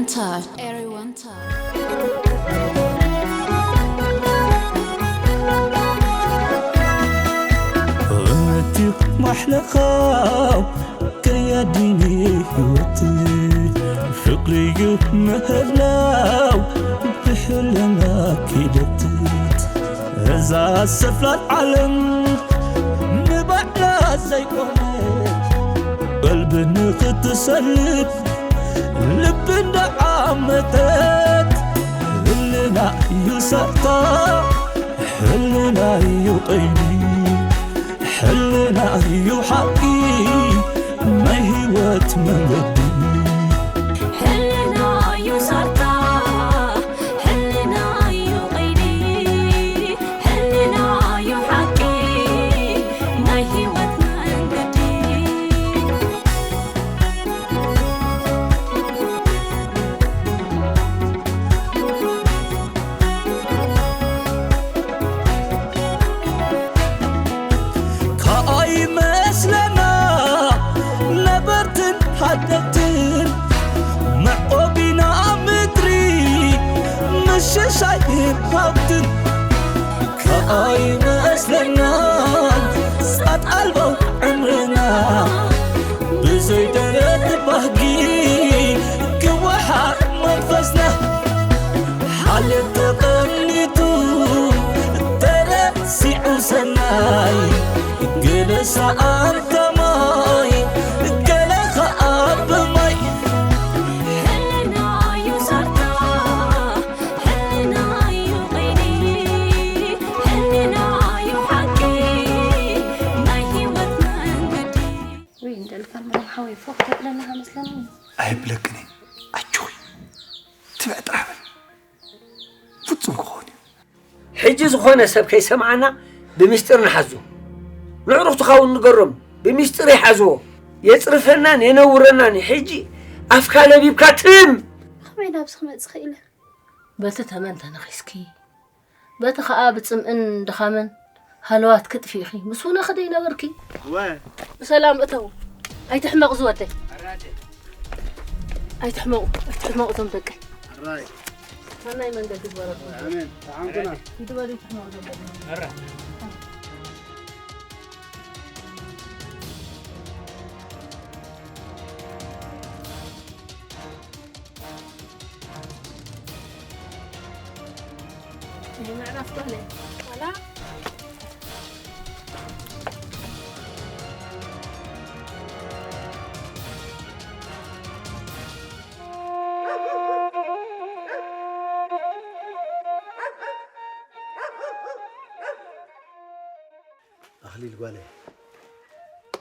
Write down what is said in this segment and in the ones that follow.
Everyone talk. እምነትዩ ማሕለኻው ከያዲኒ ህይወት ፍቕርዩ ምህላው ብሕልና ኪደት እዛ ሰፍላል ዓለም ንባዕላ ዘይኮነት ቀልቢ ንኽትሰልብ ልቢ እንዳዓመተት ህልና እዩ ሰርታ ሕልና እዩ ቀይዲ ሕልና እዩ ሓቂ ናይ ህይወት መንገዲ ሕልና እዩ ሰርታ ሕልና እዩ ቀይዲ ሕልና እዩ ሓቂ ናይ ህይወት መንገዲ ከኣይመስለና ነበርትን ሓደግትን መዕቆቢና ምድሪ ምሽሻይን ሃብትን ከኣይመስለና ጻት ኣልቦ ዕምርና ብዘይ ደረት ባህጊ ክወሓጥ መንፈስና ሓልዮት ተቐኒቱ ተረሲዑ ሰናይ ገለ ሰኣንታ ማይ ገለ ኸኣ ብማይ ሕልና እዩ ሰርታ ሕልና እዩ ቀይዲ ሕልና እዩ ሓቂ ናይ ህይወት መንገዲ ውይ እንደልፋን መርሓዊ ፎቅ ተብለና መስለኒ ኣይብለክን ኣጆይ ትብዕ ጥራሕ በል ፍጹም ክኾን እዩ ሕጂ ዝኾነ ሰብ ከይሰምዓና ብሚስጢር ንሓዞ። ንዕሩኽትኻ እውን ንገሮም ብሚስጢር ይሓዝዎ። የጽርፈናን የነውረናን እዩ። ሕጂ ኣፍካ ለቢብካ ትም! ከመይ ናብዚ ክመጽእ ክኢለ? በቲ ተመን ተነኺስኪ፣ በቲ ኸኣ ብጽምእን ድኻምን ሃለዋት ክትፊ ኢኺ ምስ ውነኺ ደይነበርኪ? እወ። ብሰላም እተው። ኣይትሕመቕ ዝወደይ። ኣይትሕመቑ፣ ኣይትሕመቑ እዞም ደቀይ። ኣራይ። ሰናይ መንገዲ ግበረልኩም። ኣሜን። ተዓንኩና። ሂዱ በሉ ይትሕመቑ እዞም ደቀይ። ኣራ። ምዕራፍ ጓለይ። ዋላ ኣኽሊል ጓለይ፣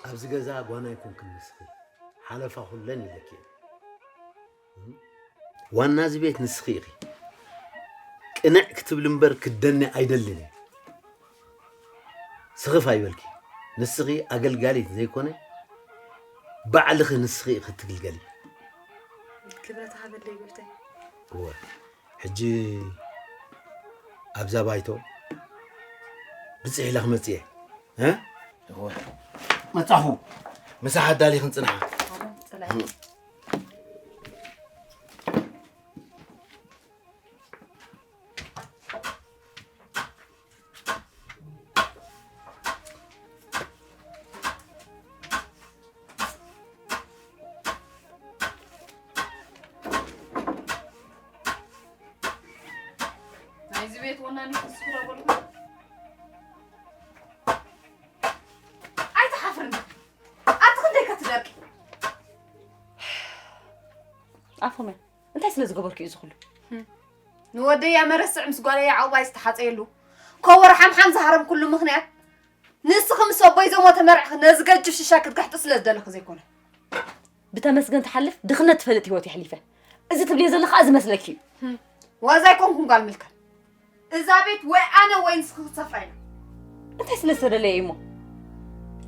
ኣብዚ ገዛ ጓና ኣይኮንክን ንስኺ፣ ሓለፋ ኩለን ኢለኪ እየ። ዋና እዚ ቤት ንስኺ ኢኺ። ቅንዕ ክትብሊ እምበር ክደኒ ኣይደልን እየ። ስኽፍ ኣይበልኪ። ንስኺ ኣገልጋሊት ዘይኮነ፣ ባዕልኺ ንስኺ ኢኺ ትግልገሊ። ክብረት ሃበለይ ጎይታይ። እወ። ሕጂ ኣብዛ ባይቶ ብጽሕ ኢለ ክመጽእ እየ። እ? እወ። መጻኹ። ምሳሕ ኣዳሊኽን ጽንሓ። ጽላኢ። ናይዚ ቤት ወናኒት ንስኺ ዶ በልኩ? ኣይትሓፍርን? ኣቲ ክንደይ ከ ትደርቂ? ኣፎምያ፣ እንታይ ስለ ዝገበርኩ እዩ እዚ ኩሉ? ንወደይ እያ መረስዕ ምስ ጓለይ ኣዕቑባይ ዝተሓጸየሉ፣ ኮቦሮ ሓምሓም ዝሃረምኩሉ ምኽንያት፣ ንስኺ ምስ ኣቦይ ዘሞተ መርዕኺ ነዚ ገጅፍ ሽሻ ክትግሕጢ ስለ ዝደለኺ ዘይኮነ። ብተመስገን ትሓልፍ ድኽነት ትፈልጥ ህይወት የሕሊፈ። እዚ ትብልዮ ዘለኻ እዚ መስለኪ እዩ። ዋዛ ኣይኮንኩን ጓል ምልከል። እዛ ቤት ወይ ኣነ ወይ ንስኺ ክትሰፍራ ኢና። እንታይ ስለ ዝተደለየ እዩ እሞ?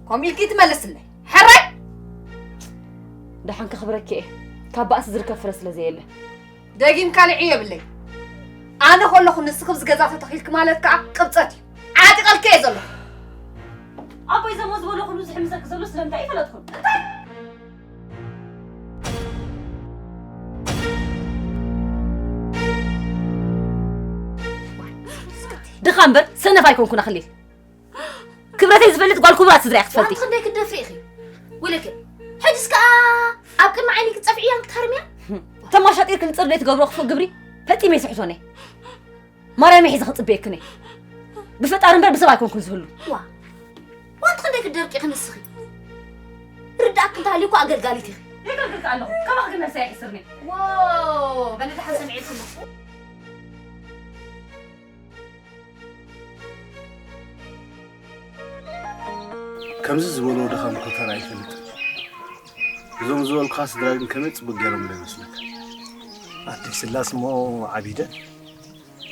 ከምኡ ኢልኪ ትመልስለይ። ሕራይ! ደሓን ከኽብረኪ እየ። ካብ ባእሲ ዝርከብ ፍረ ስለ ዘየለ። ደጊም ካልዕ የብለይ። ኣነ ከለኹ ንስኺ ኣብዚ ገዛ ተተኺልኪ ማለት ከኣ ቅብጸት እዩ። ዓጢቐልኪ እየ ዘለኹ። ኣቦይ ዘሞ ዝበሎ ኩሉ ዝሕምሰኪ ዘሎ ስለምንታይ እዩ ፈለጥኩም? እንታይ? ድኻ እምበር ሰነፍ ኣይኮንኩን ኣኽሊል። ክብረተይ ዝፈልጥ ጓል ክቡራት ስድራ እያ ክትፈልጢ። ዋንቲ ክንደይ ክትደፍሪ ኢኺ? ወለከ፣ ሕጅስ ከኣ ኣብ ቅድሚ ዓይኒ ክትጸፍዕያን ክትሃርምያን? ተማሻጢርኪ ንጽር ዘይትገብሮ ክፉእ ግብሪ ፈጺመ ይስሕቶን እየ። ማርያም ሒዘ ክጽበየክን እየ። ብፈጣሪ እምበር ብሰብ ኣይኮንኩን ዝህሉ። ዋ፣ ዋንቲ ክንደይ ክትደርቂ ኢኺ ንስኺ? ርዳእኪ እንተሃልዩ እኮ ኣገልጋሊት ኢኺ። የገልግልኪ ኣለኹ። ከማኺ ግን ነብሰይ ኣይሕስርን እየ። ዎ፣ በሊ ደሓን ሰሚዐልኩሞ። ከምዚ ዝበሎ ድኻም ኮተራ ኣይፈልጥን። እዞም ዝበልኩኻ ስድራ ግን ከመይ ጽቡቅ ገይሮም ዶ ይመስለካ? ኣደይ ስላስ እሞ ዓቢደ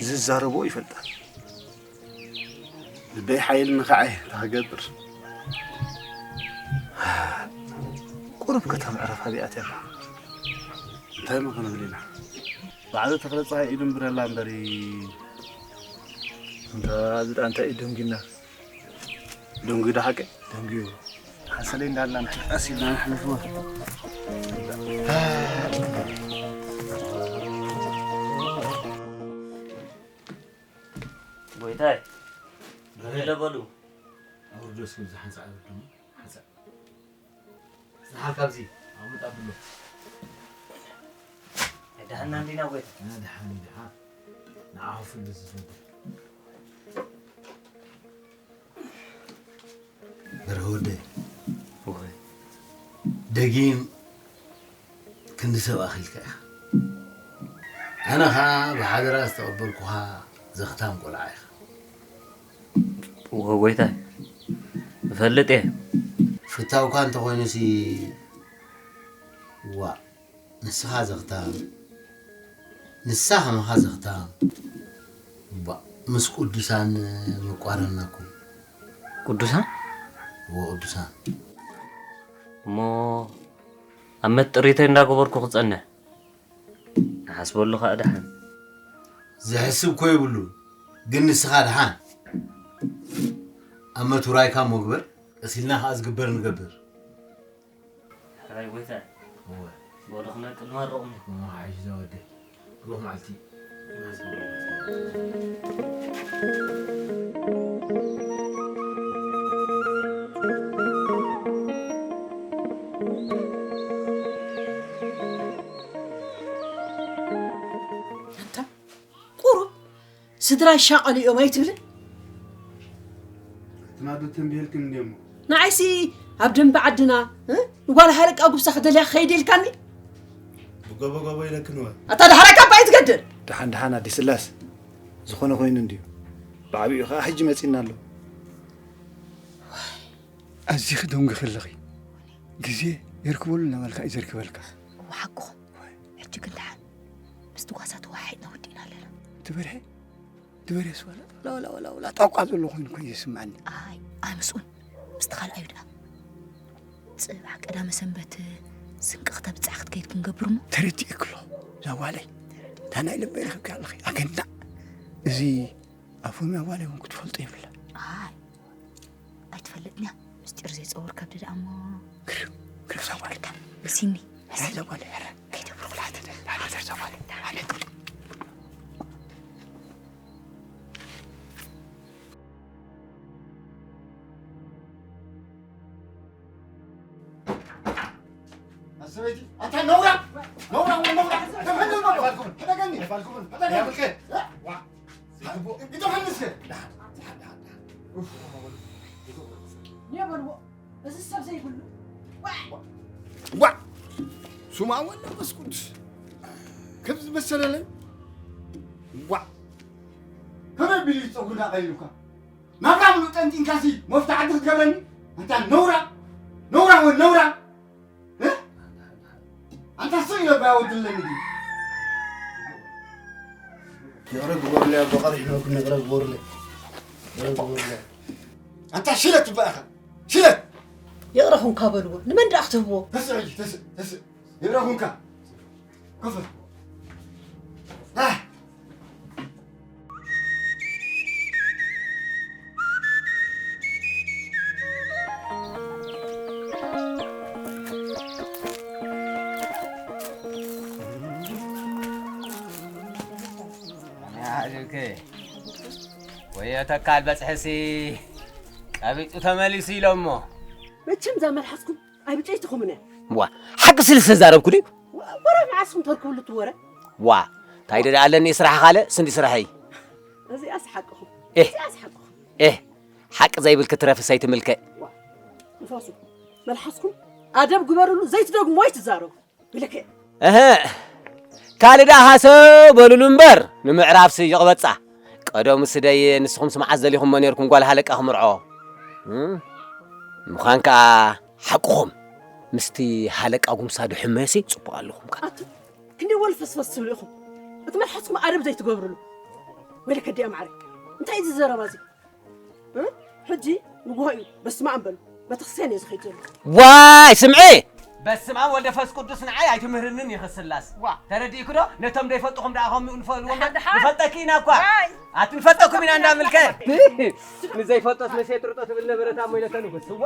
ዝዛረቦ ይፈልጣ። ልበይ ሓይል ንኸዓይ ታገብር። ቁሩብ ከተምዕረፍ ኣቢኣት ያላ። እንታይ ምኾነ ብሊና? ባዕሉ ተኽለ ፀሃይ ኢዱ እምብረላ እምበሪ። እንታ እዚ ደኣ እንታይ እዩ ደንጊና? ደንጊ ዶ ሓቂ? ደንጊ እዩ። ሓሰለይ እንዳልና ንሕቀስ ኢልና ንሕልፍዎ። ጎይታይ፣ በለ በሉ። ኣውርዶ እስኪ ብዛ ሓንሳእ ኣውርዶ። ሓንሳእ። ዝሓል ካብዚ ኣምልጥ ኣብሎ። ኣይደሓንና እንዲና ጎይታ። ኣነ ደሓን እየ፣ ደሓን። ንዓኹ ፍልስ ዝፈቱ። በርሀ ወደይ፣ ደጊም ክንዲ ሰብ ኣኺልካ ኢኻ። ኣነ ኸኣ ብሓደራ ዝተቐበልኩኻ ዘኽታም ቆልዓ ኢኻ። እወ ጎይታይ፣ እፈልጥ እየ። ፍታውካ እንተኾይኑሲ፣ ዋእ፣ ንስኻ ዘኽታም፣ ንሳ ከማኻ ዘኽታም፣ ባእ፣ ምስ ቅዱሳን ምቋረንና እኮ እዩ። ቅዱሳን? እወ፣ ቅዱሳን። እሞ ኣብ መጥሪተይ እንዳገበርኩ ክጸንሕ? ንሓስበሉ ኸኣ ደሓን። ዝሕስብ እኮ የብሉን፣ ግን ንስኻ ደሓን። ኣብ መትውራይካ እሞ ግበር፣ ቀስ ኢልና ኸኣ ዝግበር ንገብር። ሕራይ ጎይታይ። እወ። በሉ ክነቅል መርቑኒ። እሞ ሓይሽ እዛ ወደይ። ብሩኽ መዓልቲ። ኣንታ ቁሩብ ስድራ ይሻቐሉ እዮም ኣይትብልን? ትናዶ ተንቢሄልክን እንዲሞ። ንዓይሲ ኣብ ደንበ ዓድና እ? ንጓል ሃለቃ ጉብሳ ክደልያ ክኸይድ ኢልካኒ? ብጎቦ ጎቦ ኢለክን ወ። ኣታ ድሓራ ካባ ኣይትገድል። ደሓን ደሓን ኣዲ ስላስ ዝኾነ ኮይኑ እንድዩ ብዓቢኡ ከዓ ሕጂ መፂና ኣሎ። ኣዚኺ ደንጉኺ ኣለኺ። ግዜ የርክበሉ እናበልካ እዩ ዘርክበልካ። እወ ሓቅኹም። ሕጂ ግን ደሓን ምስቲ ጓሳ ተወሓሒጥና ወዲእና ኣለና። ትበርሀ ትበርሀ ስዋላ ላውላ ወላ ወላ ጣቋ ዘሎ ኮይኑ እኮ እዩ ዝስምዓኒ። ኣይ ኣይ ምስኡን ምስቲ ካልኣዩ ደኣ ጽባሕ ቀዳመ ሰንበት ስንቂ ክተብጽሕ ክትከይድ ክንገብር እሞ ተረዲእክሎ ዛዋለይ እታ ናይ ልበይ ረኺብኪ ኣለኺ ኣገናዕ እዚ ኣፎምያ ጓል እውን ክትፈልጦ የብላ ኣይ ኣይትፈልጥንያ ምስጢር ዘይፀወር ከብዲ ደኣ እሞ ግርም ግርም ዛዋለይ ሲኒ ዛዋለይ ኧረ ከይተብርኩላት ዛዋለይ ኣሰበይቲ ኣታ ነውራ ነውራ ነውራ ተፈንል በሎ ሕደገኒ ሕደገኒ የበልዎ እዚ ሰብ ዘይብሉ ዋ ስማ ወመንፈስ ቅዱስ ከምዚ መሰለለይ ዋ ከመይ ቢሉ ፀጉርና ቀይሩካ ናብራ ምሉእ ጠንጢንካሲ መፍትሒ ዓዲ ክትገብረኒ ኣንታ ነውራ ነውራ ወ ነውራ ኣንታ ስቕ ኢለ ባያ ወድለኒ ድዩ ይቕረ ግበሩለይ ኣቦ ቀሪሕነኩም ይቕረ ግበሩለይ ይቕረ ግበሩለይ ኣንታ ሽለት ትባእኻ ሽለት ይቕረ ኹንካ በልዎ ንመን ደኣ ክትህብዎ ተስእ ሕጂ ተስእ ተስእ ይቕረ ኹንካ ኮፈ ኣነ ዓጀብከ ወይ ተካል በጽሕሲ ቀቢጹ ተመሊሱ ኢሎሞ። መቸም እዛ መልሓስኩም ኣይብጨይትኹምን እያ። ዋ ሓቂ ስልስ ተዛረብኩ ድዩ? ወረ መዓስኩም ተርክብሉ ትወረ። ዋ እንታይ ደኣ ኣለኒ ስራሕ ካለ ስንዲ ስራሐይ። እዚኣስ ሓቅኹም እዚኣስ ሓቅኹም። ኤህ ሓቂ ዘይብል ክትረፍስ ኣይትምልከ። ንፋሱ መልሓስኩም ኣደብ ግበርሉ ዘይትደግሞ ኣይትዛረቡ። ብልክዕ እህ ካልእ ደኣ ሃሰው በሉሉ እምበር ንምዕራፍሲ ይቕበጻ። ቀደሙ ስደይ ንስኹም ስምዓት ዘሊኹሞ ኔርኩም ጓል ሃለቃ ክምርዖ እም፣ ምዃን ከኣ ሓቅኹም ምስቲ ሃለቃ ጉምሳ ድሕመሲ ጽቡቕ ኣለኹም ከኣ ኣቱ ክንደይ ወልፈስፈስ ትብሉ ኢኹም እቲ መልሓስኩም ኣደብ ዘይትገብርሉ ወይለከ ዲኣ ማዕረ እንታይ እዚ ዘረባ እዚ ሕጂ ንጉሆ እዩ በስመ ኣብ በሉ ቤተክርስትያን እየ ዝኸይድ ዘሎ ዋይ ስምዒ በስመ ኣብ ወልደ ፈስ ቅዱስ ንዓይ ኣይትምህርንን ኢኺ ስላስ ተረዲእኪ ዶ ነቶም ዘይፈልጥኹም ደኣ ከምኡ ንፈልዎም ንፈልጠኪ ኢና እኳ ኣቲ ንፈልጠኩም ኢና እንዳምልከ ንዘይፈልጦስ መሴ ጥርጦ ትብል ነበረት ኣሞ ኢለተንኩ ስዋ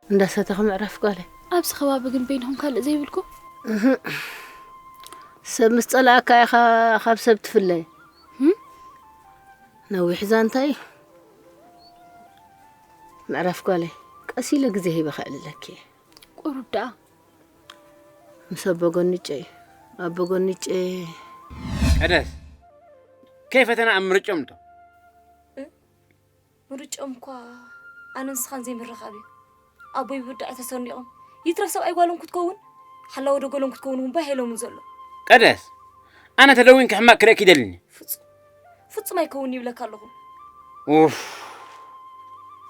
እንዳሰተኺ ምዕራፍ ጓለይ። ኣብዚ ከባቢ ግን በይንኹም ካልእ ዘይብልኩም? ሰብ ምስ ጸላእካ ኢኻ ካብ ሰብ ትፍለ። ነዊሕ ዛንታ እዩ። ምዕራፍ ጓለይ፣ ቀስ ኢለ ግዜ ሂበ ከዕልለኪ እየ። ቁሩብ ደኣ። ምስ ኣቦ ጎንጨ እዩ። ኣቦ ጎንጨ። ቀደስ፣ ከይፈተና ኣብ ምርጭኦም እቶ። ምርጭኦም እኳ ኣነን ንስኻን ዘይምርኻብ እዩ። ኣቦይ ብብድዐ ተሰኒቖም ይትረፍ ሰብኣይ ጓሎም ክትከውን ሓላዊ ደጎሎም ክትከውን እውን ባህ ኢሎምን ዘሎ። ቀደስ ኣነ ተደዊንኪ ሕማቕ ክርእየኪ ይደልኒ። ፍጹም ፍጹም ኣይከውን ይብለካ ኣለኹ። ኡፍ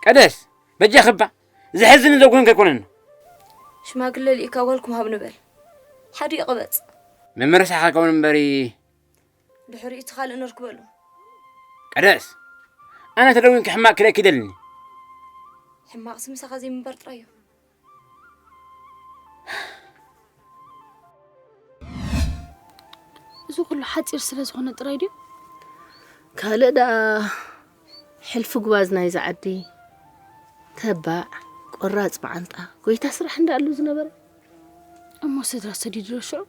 ቀደስ በጃኺ እባ ዘሕዝን ዘጉህን ከይኮነና። ሽማግለ ልኢካ ጓልኩም ሃብ ንበል ሓዲኡ ቅበጽ። መመርሳሕ ከይከውን እምበሪ ድሕሪኡ እቲ ካልእ ነርክበሉ። ቀደስ ኣነ ተደዊንኪ ሕማቕ ክርእየኪ ይደልኒ። ሕማቕሲ ምሳኻ ዘይምንባር ጥራይ እዩ። እዚ ኩሉ ሓፂር ስለ ዝኾነ ጥራይ ድዩ? ካልእ ደኣ ሕልፊ ጉባዝ ናይዛ ዓዲ ተባዕ ቆራፅ መዓንጣ ጎይታ ስራሕ እንዳኣሉ ዝነበረ እሞ ስድራ ሰዲዱ ዶ ሽዑ?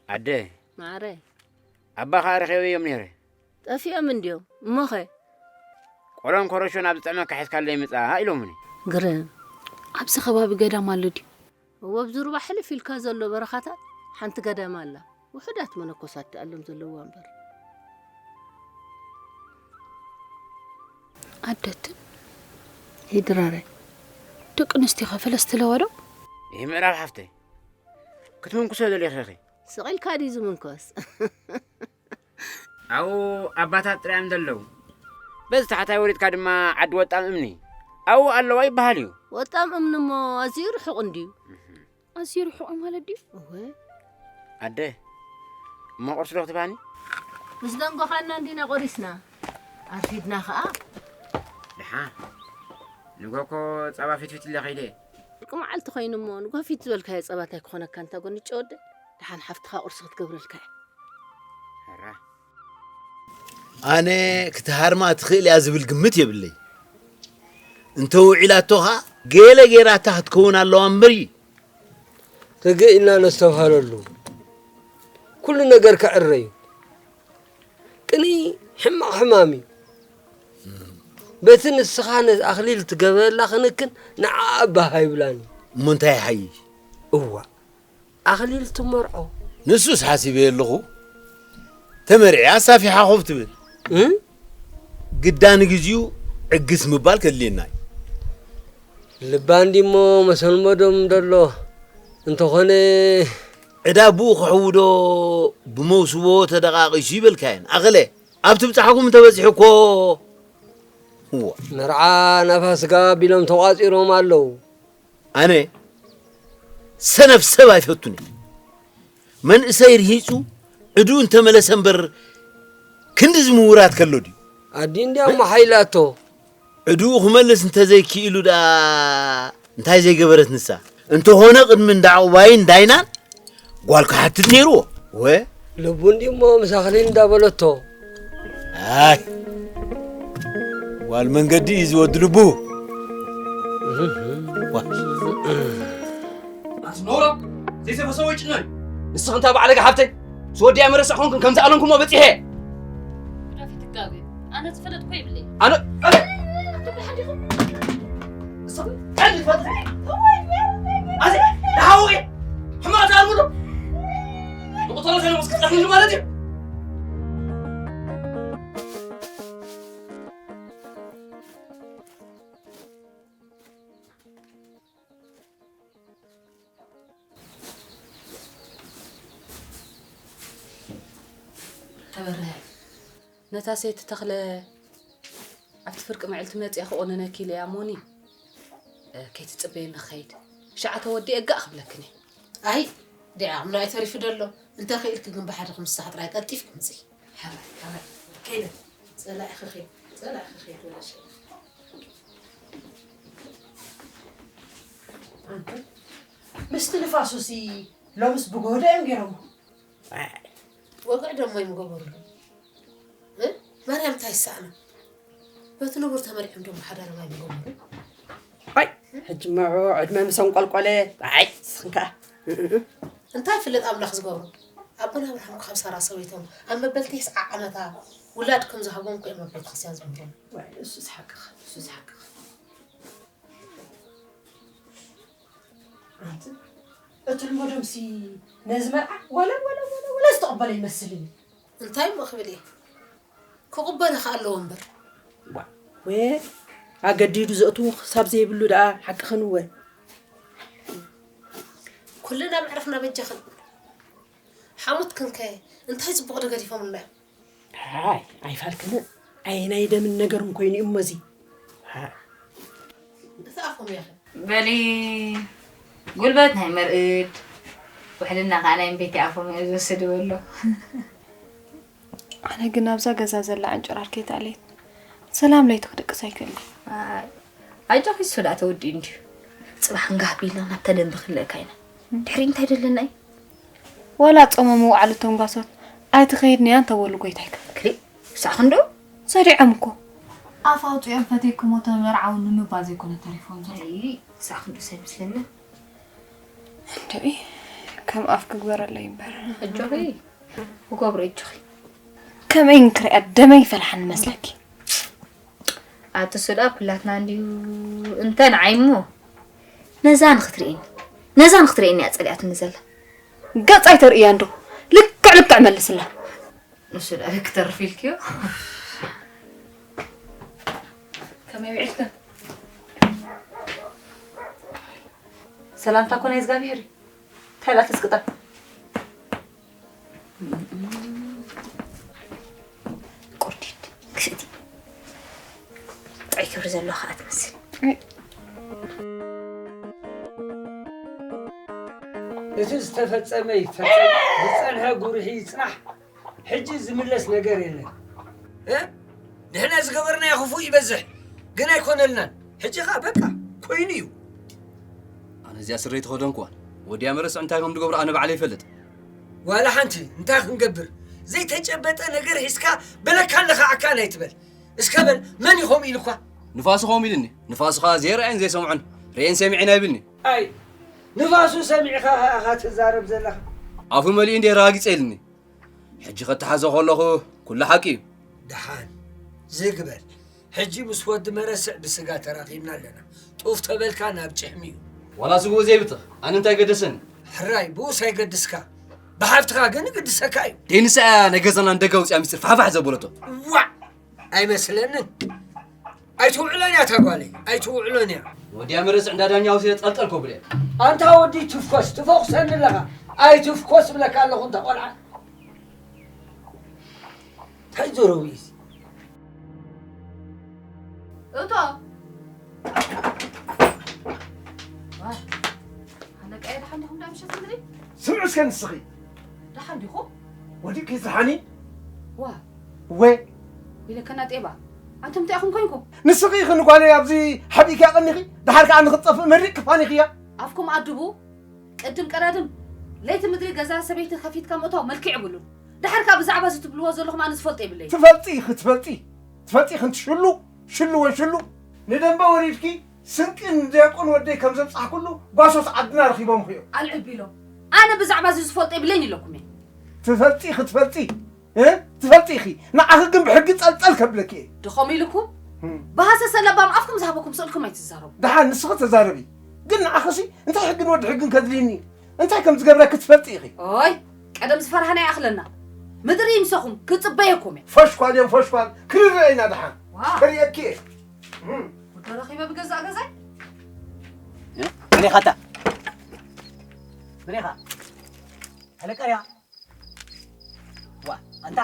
ኣደ ማዕረ ኣባኻ ረኺበዮም ነይረ። ጠፊኦም እንድዮም እሞኸ? ቆሎን ኮረሾን ኣብ ዝጥዕመካ ሒዝካለይ ምጻእ ኢሎምኒ። ግርም። ኣብዚ ከባቢ ገዳም ኣሎ ድዩ? እወ ኣብዚ ሩባ ሕልፍ ኢልካ ዘሎ በረኻታት ሓንቲ ገዳም ኣላ። ውሑዳት መነኮሳት ደኣሎም ዘለውዋ እምበር። ኣደትን ይድራረ። ደቂ ኣንስትዮኸ ፈለስቲ ኣለዋ ዶ? ይህ ምዕራብ ሓፍተይ ክትምንኩሶ ደሊኺ ኢኺ። ስቕ ኢልካ ድዩ ዝምንኮስ? ኣብኡ ኣባታት ጥራይ እዮም ዘለዉ። በዚ ታሕታይ ወሪድካ ድማ ዓዲ ወጣም እምኒ ኣብኡ ኣለዋ ይበሃል እዩ። ወጣም እምኒ እሞ ኣዝዩ ርሑቕ እንድዩ። ኣዝዩ ርሑቕ ማለት ድዩ? እወ። ኣደ እሞ ቁርሲ ዶ ክትባኒ? ምስ ደንጎኻና እንዲና ቆሪስና። ኣርፊድና ኸኣ። ደሓን ንጎ እኮ ጸባ ፊትፊት ኢለ ከይደ። ፍርቂ መዓልቲ ኮይኑ እሞ ንጎ ፊት ዝበልካዮ ጸባ እንታይ ክኾነካ እንታ ጎንጨ ወደ? ደሓን ሓፍትኻ ቁርሲ ክትገብረልካ እያ። ሕራ ኣነ ክትሃርማ ትኽእል እያ ዝብል ግምት የብለይ። እንተ ውዒላቶ ኸኣ ገለ ገይራታ ክትከውን ኣለዋ እምበር እዩ። ርግእ ኢልና ነስተብሃለሉ። ኩሉ ነገር ክዕረ እዩ። ቅንኢ ሕማቕ ሕማም እዩ። በቲ ንስኻ ነዚ ኣኽሊል ትገበረላ ክንክን ንዓኣ ባህ ኣይብላን እዩ። እሞ እንታይ ይሓይሽ? እዋእ! ኣኽሊል ትመርዖ። ንሱስ ሓሲበዮ ኣለኹ። ተመርዕያ ኣሳፊሓ ኮፍ ትብል። እም? ግዳ ንግዚኡ ዕግስ ምባል ከድልየና እዩ። ልባ እንዲሞ መሰልመዶም ደሎ እንተኾነ ዕዳ ብኡ ክሕውዶ ብመውስቦ ተደቓቒሱ ይበልካየን ኣኸለ ኣብቲ ብጻሕኩም እንተበጺሑ እኮ እዋ መርዓ ናፋስጋ ቢሎም ተቋጺሮም ኣለዉ ኣነ ሰነፍ ሰብ ኣይፈቱን እየ መንእሰይ ርሂጹ ዕዱ እንተመለሰ እምበር ክንድዚ ምውራት ከሎ ድዩ? ኣዲ እንድያ እሞ ሓይላቶ። ዕዱ ክመልስ እንተዘይክኢሉ ደኣ እንታይ ዘይገበረት ንሳ? እንተኾነ ቅድሚ እንዳ ዕቑባይን ዳይናን ጓል ክሓትት ነይርዎ። ወ ልቡ እንዲ እሞ ምስ ኣኽሊል እንዳበለቶ። ኣይ፣ ጓል መንገዲ እዩ ዝወዲ ልቡ። ዋ። ኣቲ ኖራ፣ ዘይተፈሰወ ጭነን። ንስኺ እንታይ ባዕለጋ ሓብተይ? ዝወዲያ መረሳ ኾንክን ከምዚ ኣለንኩሞ በጺሐ። ግደፊ ትጋገ። ኣነ ዝፈለጥኮ ይብለይ። ኣነ፣ ኣነ፣ ኣዚ፣ ንሓዊ፣ ሕማቕ ኣርጉዶ። ብቁጠሮ ሰለሞን ክትቀትልኒ ማለት እዩ። ተበርሀ፣ ነታ ሰይቲ ተኽለ ኣብቲ ፍርቂ መዕልቲ መጺኣ ክቑንነኪ ኢለያ እሞኒ፣ እ፣ ከይትጽበየኒ ክኸይድ። ሸዓ ተወዲአ ጋእ ክብለክን እየ። ኣይ፣ ዲዓ፣ እምኖ ኣይተሪፉ ደሎ። እንተ ኽኢልኪ ግን ብሓደ ክምሳሕ ጥራይ ቀልጢፍኪ ምጺ። ሓራይ፣ ሓራይ። ከይደ። ጸላኢ ክኸይድ፣ ጸላኢ ክኸይድ ወላ ሸይእ። ኣንቲ፣ ምስቲ ንፋሱሲ ሎምስ ብጎሆዶ እዮም ገይሮሞ? ኣይ፣ ወግዒ ደሞ እዮም ገበሩሉ። እ? ማርያም እንታይ ይሰኣና? በቲ ንቡር ተመሪሖም ደሞ ሓዳር ማይ ገበሩ። ኣይ፣ ሕጂ መዑ ዕድመ ምስ ኣንቆልቆለ፣ ኣይ፣ ስኽንካ። እንታይ ይፍለጥ ኣምላኽ ዝገብሮ? ኣቦና ኣብርሃም ካብ ሳራ ሰበይቶም ኣብ መበል ተስዓ ዓመታ ውላድ ከም ዝሃቦም እኮ እዮም ኣብ ቤተክርስትያን ዝምህሩና። ዋይ፣ እሱስ ሓቅኻ፣ እሱስ ሓቅኻ። ኣንቲ፣ እቲ ልሞዶምሲ ነዚ መርዓ ወለ፣ ወለ፣ ወለ፣ ወለ ዝተቐበለ ይመስል እዩ። እንታይ እሞ ክብል እየ? ክቕበል ከ ኣለዎ እምበር። ዋ፣ ወ፣ ኣገዲዱ ዘእትዉ ክሳብ ዘይብሉ ደኣ ሓቅኽን እወ። ኩልና መዕረፍና በጃኽን። ሓሙትክን ከ እንታይ ጽቡቕ ዶ ገዲፎምልና እዮም? ኣይ፣ ኣይፋልክን። ኣየናይ ደምን ነገርን ኮይኑ እዩ እሞ እዚ። ሃ። እቲ ኣፎም ያኸ? በሊ፣ ጉልበት ናይ መርኢድ፣ ውሕልና ከዓ ናይ እምበይቲ ኣፎም እዩ ዝወስድ በሎ። ኣነ ግን ኣብዛ ገዛ ዘላ ዕንጭራር ከይትኣልየት ሰላም ለይቲ ክድቅስ ኣይክእልን። ኣይ፣ ኣጆኺ፣ እሱ ደኣ ተወዲኡ እንድዩ። ጽባሕ እንጋህ ቢልና ናብታ ደንበ ክንልእካ ኢና። ድሕሪ እንታይ ደለና እዩ? ዋላ ጾመ መውዓል እቶም ጓሶት ኣይትኸይድንያ እንተበሉ ጎይታይካ። ክሊእ፣ ሳዕ ክንዶ? ሰዲዖም እኮ። ኣፍ ኣውጺኦም ፈቴክሞ ተመርዓው ንምባል ዘይኮነ ተሪፎም ዘሎ። ኣይ፣ ሳዕ ክንዶ ሰብ ይመስለኒ። እንድዒ፣ ከም ኣፍ ክግበረለይ እምበር። ኣጆኺ፣ ክገብሮ ኣጆኺ። ከመይ እንክሪኣ ደመይ ይፈልሓኒ መስለኪ? ኣቲ እሱ ደኣ ኩላትና እንድዩ። እንተ ንዓይ እሞ ነዛ ንኽትርእየኒ፣ ነዛ ንኽትርእየኒ እያ ጸሊኣትኒ ዘላ። ገጻ ኣይተርእያ እንዶ፣ ልክዕ ልክዕ መልስላ። ንሱ ደኣ ክትተርፍ ኢልክዮ። ከመይ ውዒልክን? ሰላምታ እኮ ናይ እግዚኣብሄር እዩ። እንታይ ደኣ ተስቅጣ? ቁርዲድ፣ ክስእቲ። ጥዑይ ክብሪ ዘለዋ ከኣ ትመስል። እቲ ዝተፈጸመ ይፈጸም፣ ዝጸንሐ ጉርሒ ይጽናሕ። ሕጂ ዝምለስ ነገር የለን። እ? ንሕና ዝገበርናዮ ክፉእ ይበዝሕ፣ ግን ኣይኮነልናን። ሕጂ ኸኣ በቃ፣ ኮይኑ እዩ። ኣነ እዚኣ ስረይ ተኸደንኩዋን። ወዲያ መረስዕ እንታይ ከም ዝገብሮ ኣነ ባዕለይ ይፈልጥ። ዋላ ሓንቲ፣ እንታይ ክንገብር? ዘይተጨበጠ ነገር ሒዝካ በለካ ኣለኻ ዓካን ኣይትበል። እስከ በል፣ መን እዩ ከምኡ ኢሉኳ? ንፋሱ ከምኡ ኢሉኒ። ንፋሱ ኸኣ ዘይረኣየን ዘይሰምዖን፣ ርእየን ሰሚዐን ኣይብልኒ። ኣይ፣ ንፋሱ ሰሚዕኻ ኸኣ ኢኻ ትዛረብ ዘለኻ። ኣፉ መሊኡ እንድየ ረጋጊጸ ኢሉኒ። ሕጂ ከተሓዞ ከለኹ ኩሉ ሓቂ እዩ። ደሓን ዝግ በል። ሕጂ ምስ ወዲ መረስዕ ብስጋ ተራኺብና ኣለና። ጡፍ ተበልካ ናብ ጭሕሚ እዩ። ዋላ ስግኡ ዘይብትኽ፣ ኣነ እንታይ ገደሰኒ? ሕራይ፣ ብኡስ ኣይገድስካ። ብሓፍትኻ ግን ይግድሰካ እዩ። ደይ ንሳ እያ ናይ ገዛና ንደገ ኣውፂኣ ሚስጥር ፋሕፋሕ ዘበለቶ። ዋዕ! ኣይመስለንን። ኣይትውዕሎን እያ እታ ጓለይ፣ ኣይትውዕሎን እያ። ወዲያ መረስዕ እንዳ ዳኛ ወሲደ ጠልጠል ኮብለ። ኣንታ ወዲ ትፍኮስ፣ ትፈኹሰኒ ኣለኻ። ኣይትፍኮስ እብለካ ኣለኹ እንታ ቆልዓ። እንታይ ዞረዊ እዚ? እቶ። ዋይ፣ ኣለቃየ ደሓን ዲኹም? ዳ ምሸት ምድሪ? ስምዑ እስከ ንስኺ። ደሓን ዲኹም? ወላ ድቂ ዝሓኒ ዋ ወይ ኢለከና ጤባ። ኣንቱም እንታይ ኢኹም ኮንኩም? ንስኺ ኢኺ ንጓለይ ኣብዚ ሓቢእኪ ኣቐኒኺ፣ ድሓር ከኣ ንኽትጠፍእ መሪቕ ክፋን ኢኺያ። ኣፍኩም ኣድቡ። ቅድም ቀዳድም ለይቲ ምድሪ ገዛ ሰበይቲ ከፊትካ ምእታው መልክዕ የብሉን። ድሓር ከኣ ብዛዕባ እዚ ትብልዎ ዘለኹም ኣነ ዝፈልጦ የብለይ። ትፈልጢ ኢኺ ትፈልጢ ትፈልጢ ኢኺ እንትሽሉ ሽሉ ወይ ሽሉ ንደንበ ወሪድኪ ስንቂ ንዲያቆን ወደይ ከም ዘብጻሕኩሉ ጓሶት ዓድና ረኺቦም እዮም። ኣልዕብ ኢሎም ኣነ ብዛዕባ እዚ ዝፈልጦ የብለይን ኢለኩም እየ። ትፈልጢ ኢኺ ትፈልጢ እ ትፈልጢ ኢኺ ንዓኺ ግን ብሕጊ ጸልጸል ከብለኪ እየ። ድኸም ኢልኩም እም። ብሃሰሰ ለባም ኣፍኩም ዝሃበኩም ስእልኩም ኣይትዛረቡ። ደሓን ንስኺ ተዛረቢ ግን ንዓኺሲ እንታይ ሕግን ወዲ ሕግን ከድልይኒ እንታይ ከም ዝገብረኪ ትፈልጢ ኢኺ። ኦይ ቀደም ዝፈራህና ይኣኽለና ምድሪ ይምሰኹም ክጽበየኩም እየ። ፈሽኳል እዮም ፈሽኳል ክንርአ ኢና ደሓን ዋው። ከርእየኪ እየ። እም። ወዶ ረኺበ ብገዛእ ገዛይ ብሬኻታ ብሬኻ ኣለቀርያ ዋ ኣንታ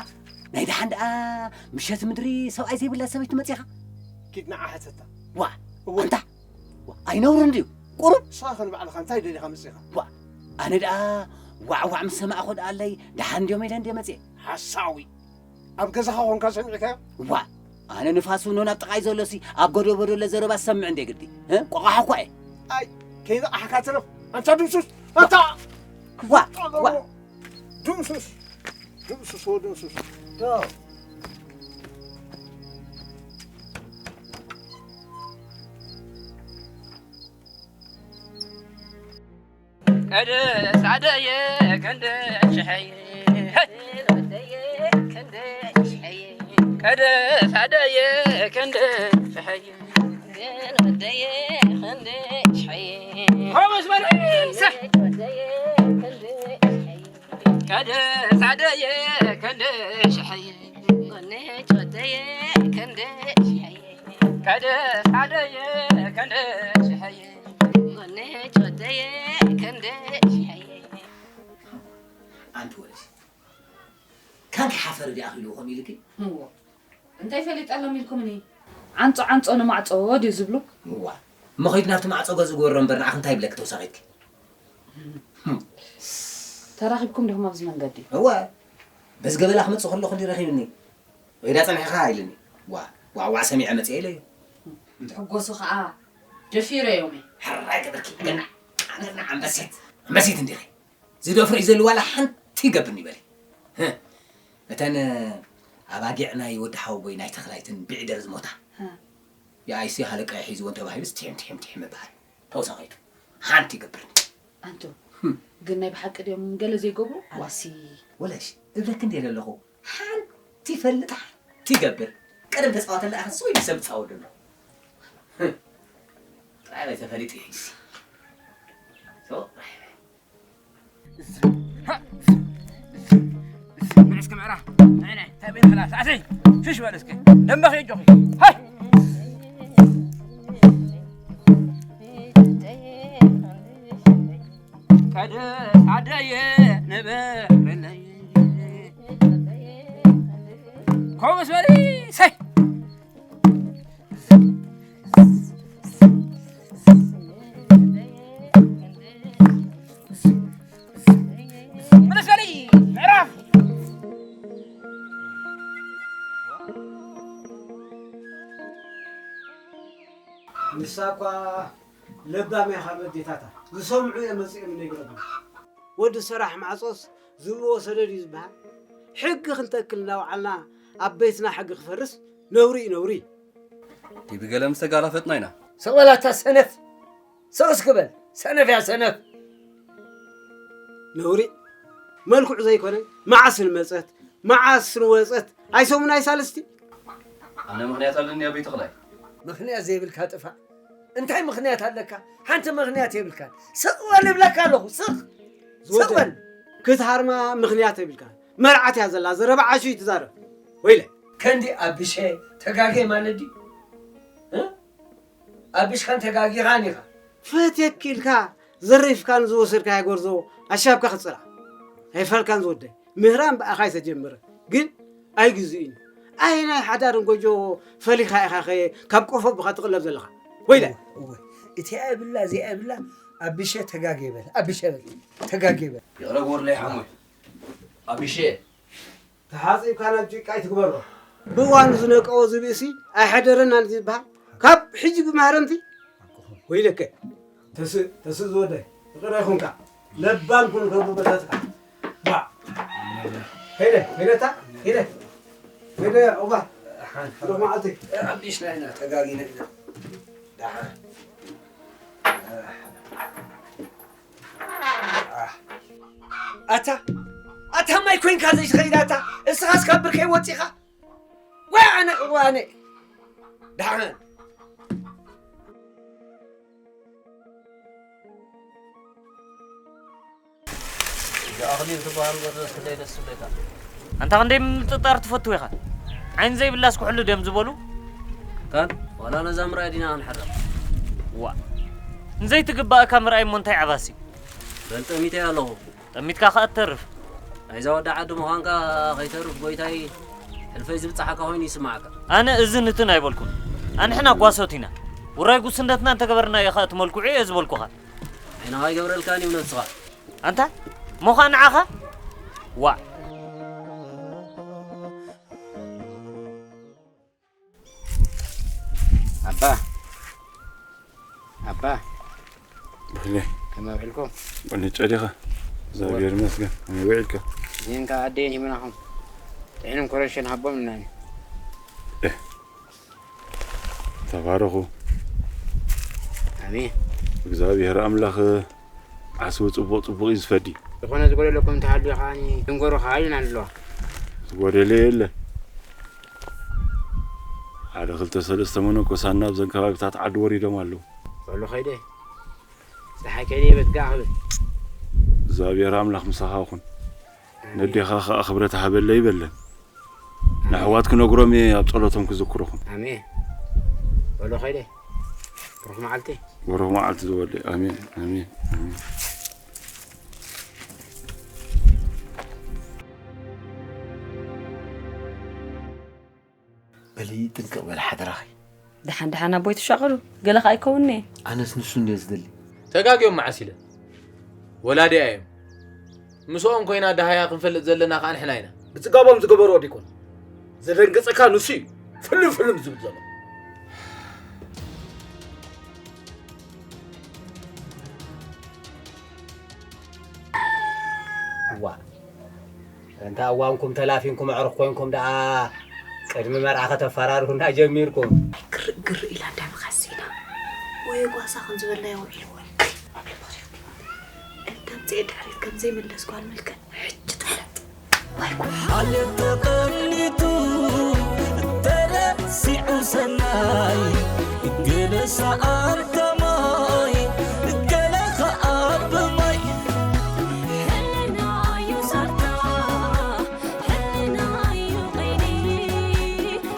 ናይ ደሓን ደኣ ምሸት ምድሪ ሰብኣይ ዘይብላ ሰበይቲ መፂኻ ኪድ ንዓ ሕተታ ዋ እወ። ኣንታ ዋ፣ ኣይነውርን ድዩ ቁሩብ ንስኻ ኸ ንባዕልኻ እንታይ ደሊኻ መፂኻ ዋ ኣነ ደኣ ዋዕዋዕ ምስ ሰማዕኹ ደኣለይ ደሓን ድዮም ኢለ እንድየ መፅየ ሓሳዊ ኣብ ገዛኻ ኾንካ ሰሚዕካዮ ዋ ኣነ ንፋስ ውኖ ናብ ጥቓይ ዘሎሲ ኣብ ጎደቦ ደሎ ዘረባ ዝሰምዕ እንደ ግዲ እ? ቆቓሕ እኳ እየ ኣይ ከይነቓሕካ ትረፍ ኣንታ ድምሱስ ኣንታ ዋ ዋ ድምሱስ ድምሱስ ወድምሱስ ዶ ቀደስ ኣደየ ክንደይ ሽሐይ ቀደስ ኣደየ ክንደይ ሽሐይ ቀደስ ኣደየ ክንደይ ሽሐይ ቀደስ ኣደየ ክንደይ ሽሐይ ኣንቲ ወለሲ ካንኪ ሓፈር ዲኣ ኺሉ ኾም ኢልኪ እዎ እንታይ ፈሊጠሎም ኢልኩምኒ ዓንጾ ዓንጾ ንማዕጾ ድዩ ዝብሉ እዋ እሞ ኸይዱ ናብቲ ማዕጾ ገዝኡ ግበሮ እምበር ንዓኺ እንታይ ይብለኪ ተውሳኺትኪ ተራኺብኩም ዲኹም ኣብዚ መንገዲ እወ በዚ ገበላ ክመጽእ ከለኹ ድዩ ረኺብኒ ወይዳ ጸኒሕኻ ኢልኒ ዋ ዋዕዋዕ ሰሚዐ መጽአ ኢለዮ እንትሕጎሱ ኸዓ ደፊረዮም እየ ሕራይ ገበርኪ ገና ኣነና ኣንበሴት ኣንበሴት እንዲኺ ዝደፍሮ እዩ ዘሎ ዋላ ሓንቲ ይገብርኒ በሊ እተን ኣባጊዕ ናይ ወዲ ሓወቦይ ናይ ተኽላይትን ብዒደር ዝሞታ የኣይሲ ሃለቃ ሒዝወን ተባሂሉስ ቲሒም ቲሒም ቲሒም ምባሃል ተውሳኺቱ ሓንቲ ይገብርኒ ኣንቱ ግን ናይ ብሓቂ ድዮም ገለ ዘይገብሩ ኣነሲ ወለሽ እብለኪ እንደ ዘለኹ ሓንቲ ይፈልጥ ሓንቲ ይገብር ቀደም ተፃወተላ ኢኻ ስወይ ሰብ ፃወደሉ ጥራይ ተፈሊጡ እዩ ንዕስኪ ምዕራ ንዕነ እንታይ ቤት ክላስ ኣሰይ ሽሽ በል እስኪ ደንበኺ እጆኺ ሃይ ቀደስ ኣደየ ንበረለይ ኮምስ በሊ ሰይ ምልስ በሊ ምዕራፍ ንሳ እኳ ለባም እያ ካብ ኣዴታታ ዝሰምዑ እዮም መፂኦም ነጊሮም ወዲ ሰራሕ ማዕፆስ ዝብልዎ ሰደድ እዩ ዝበሃል ሕጊ ክንተክል እናወዓልና ኣብ ቤትና ሕጊ ክፈርስ ነውሪ እዩ ነውሪ ዲቢ ገለ ምስ ተጋላፈጥና ኢና ስቕ በል ኣታ ሰነፍ ስቕ እስኪ በል ሰነፍ እያ ሰነፍ ነውሪ መልክዑ ዘይኮነ መዓስ ንመፀት መዓስ ንወፀት ኣይሰሙን ኣይሳልስቲ ኣነ ምኽንያት ኣለኒ ኣበይ ተኽላይ ምኽንያት ዘይብልካ ጥፋእ እንታይ ምኽንያት ኣለካ ሓንቲ ምኽንያት የብልካን ስቕ በል እብለካ ኣለኹ ስቕ ስቕ በል ክትሃርማ ምኽንያት የብልካ መርዓት እያ ዘላ ዘረባ ዓሹ እዩ ትዛረብ ወይለ ከንዲ ኣብሸ ተጋጌ ማለት ድዩ ኣብሽካን ተጋጊኻን ኢኻ ፈትየክ ኢልካ ዘሪፍካን ዝወሰድካዮ ጎርዞ ኣሻብካ ክፅላእ ኣይፋልካን ዝወደይ ምህራም ብኣኻ ኣይተጀምረ ግን ኣይግዝእን ኣየናይ ሓዳርን ጎጆ ፈሊኻ ኢኻ ኸ ካብ ቆፎ ብኻ ትቕለብ ዘለኻ ወይለ እወ እቲኣ የብላ እዚኣ የብላ ኣብሸ ተጋጌ በል ኣብሸ በል ተጋጌ በል ይቕረ ጎርለይ ሓሙይ ኣብሸ ተሓጺብካ ናብ ጭቃ ኣይትግበሮ። ብእዋኑ ዝነቀዎ ዝብእሲ ኣይሓደረናን ዝበሃል ካብ ሕጂ ብማህረምቲ ወይለከ። ተስእ ተስእ ዝወደይ ይቕረ ይኹንካ። ለባም ኩን ከብሩ በታትካ። ባ ሄደ ሄደታ ሄደ ሄደ ኦባ። ዶ መዓልቲ ሓድሽ ናይና ተጋጊነ ኢና። ደሓን። ኣታ ኣታ ማይ ኮይንካ ዘይትኸይድ ኣታ። እስኻስ ካብ ብርከይ ወፂኻ። ወይ ኣነ ወይ ኣነ። ደሓን። ኣኽሊል ዝበሃል ወረስ ክንደይ ደስ ዝብለካ። ኣንታ ክንደይ ምጥጣር ትፈቱ ኢኻ። ዓይኒ ዘይብላስ ኩሕሉ ድዮም ዝበሉ። ካን ዋላ ነዛ ምርኣይ ዲና ክንሕረም። ዋ። ንዘይትግባእካ ምርኣይ እሞ እንታይ ዓባሲ። በል ጠሚተ ኣለኹ። ጠሚትካ ከኣ ትተርፍ። ናይዛ ወዲ ዓዲ ምዃንካ ከይተርፍ ጎይታይ ሕልፈይ ዝብጽሓካ ኮይኑ ይስምዓካ። ኣነ እዝን እትን ኣይበልኩን። ኣንሕና ጓሶት ኢና። ውራይ ጉስነትና እንተገበርናዮ ከኣ እቲ መልክዑ እየ ዝበልኩኻ። ዓይንኻ ኣይገብረልካን እዩ ነብስኻ። ኣንታ ሞኻ ንዓኻ? ዋዕ። ኣባ ኣባ በለ። ከመይ ውዒልኩም? ወኒ ጨዲኻ? እግዚኣብሔር ይመስገን። ከመይ ውዒልካ? እዚአን ከኣ ኣደየን ሂብናኹም። ጥሒኖም ኮረሸን ሃቦም ኢልናኒ። እህ። ተባረኹ። ኣሜን። እግዚኣብሔር ኣምላኽ ዓስቡ ጽቡቕ ጽቡቕ እዩ ዝፈዲ። ዝኾነ ዝጎደለኩም እንተሃልዩ ከኣኒ ትንገሩ ከኣ ኢልና ንብሎ። ዝጎደለ የለን። ሓደ ክልተ ሰለስተ መነኮሳት ናብዘን ከባቢታት ዓዲ ወሪዶም ኣለዉ። በሉ ከይደ። ፀሓይ ከይደ ይበትጋእ ክብል። እግዚኣብሔር ኣምላኽ ምሳኻ ይኹን። ኣሜን። ነዴኻ ኸኣ ክብረት ሃበለይ በለን። ኣሜን። ንኣሕዋት ክነግሮም እየ ኣብ ጸሎቶም ክዝክርኹም። ኣሜን። በሉ ከይደ። ብሩኽ መዓልቲ። ብሩኽ መዓልቲ ዝወደይ። ኣሜን፣ ኣሜን፣ ኣሜን። በሊ ጥንቅቕ በሊ ሓደራኺ። ደሓን ደሓን ኣቦይ ትሻቐሉ። ገለ ኸኣ ኣይከውን'የ። ኣነስ ንሱ እንድየ ዝደሊ። ተጋግዮም መዓስ ኢለ። ወላዲኣ እዮም። ምስኦም ኮይና ደሃያ ክንፈልጥ ዘለና ከኣ ንሕና ኢና። ብጽጋቦም ዝገበርዎ ዲኮን። ዘደንገጸካ ንሱ እዩ። ፍልም ፍልም ዝብል ዘሎ። እዋ። እንተ እዋንኩም ተላፊንኩም ኣዕሩኽ ኮይንኩም ደኣ ቅድሚ መርዓ ከተፈራርሁና ጀሚርኩም። ግርግር ኢላ እንዳ መኻሲና ወይ ጓሳ ከም ዝበልናዮ ውዒልዎ። እንተምፅኤ ድሕሪት ከም ዘይምለስ ጓል መልክዕ ሕጂ ትፍለጥ። ወይ ጉድ። ዓለም ተቐኒቱ ተረሲዑ ሰናይ፣ ገለ ሰኣን ተማይ፣ ገለ ኸኣ ብማይ። ሕልና እዩ ዛርታ፣ ሕልና እዩ ቐይዲ፣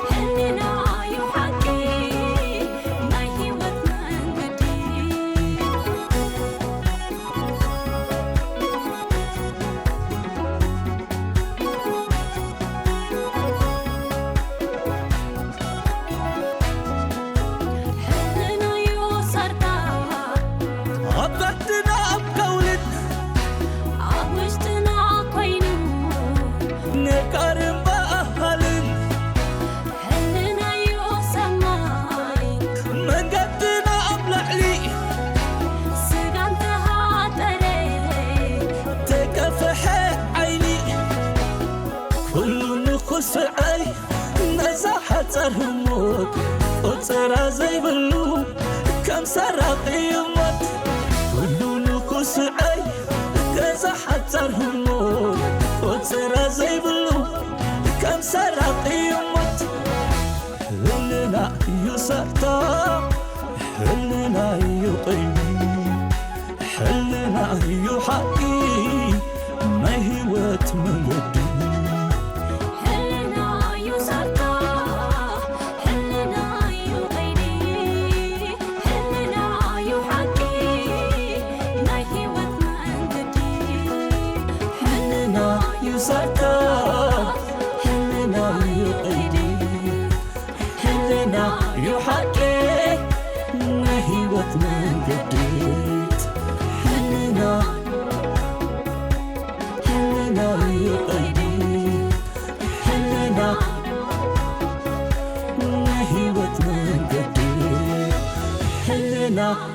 ሕልና እዩ ሓቂ ናይ ህይወት መንገዲ። ሕልና እዩ ዛርታ። ኣብ ዓድና ኣብ ከውልን ኣብ ውሽጥና ኮይኑ ነጋርን በሃልን። ሕልናዩ ሰማይ መንገድና ኣብ ላዕሊ ስጋ እንተሃጠረ ተከፍሐ ዓይኒ ኩሉ ንኽስዐይ ነዛ ሓጻር ህሞት ቆጸራ ዘይብሉ ከም ሰራቒ ይሞት። ኩሉ ንኽስዐይ ነዛ ሓጻር ህሞት ቆጸራ ዘይብሉ ከም ሰራቒ ይሞት። ሕልና እዩ ሳታ፣ ሕልና እዩ ቐይዲ፣ ሕልና እዩ ሓቂ ናይ ህይወት መንገዲ። ሕልና እዩ ሳታ፣ ሕልና እዩ ቐይዲ፣ ሕልና እዩ ሓቂ ናይ ህይወት መንገዲ። ሕልና እዩ ሳታ፣ ሕልና እዩ ቐይዲ፣ ሕልና እዩ ሓቂ ናይ ህይወት መንገዲ። ሕልና፣ ሕልና እዩ ቐይዲ፣ No.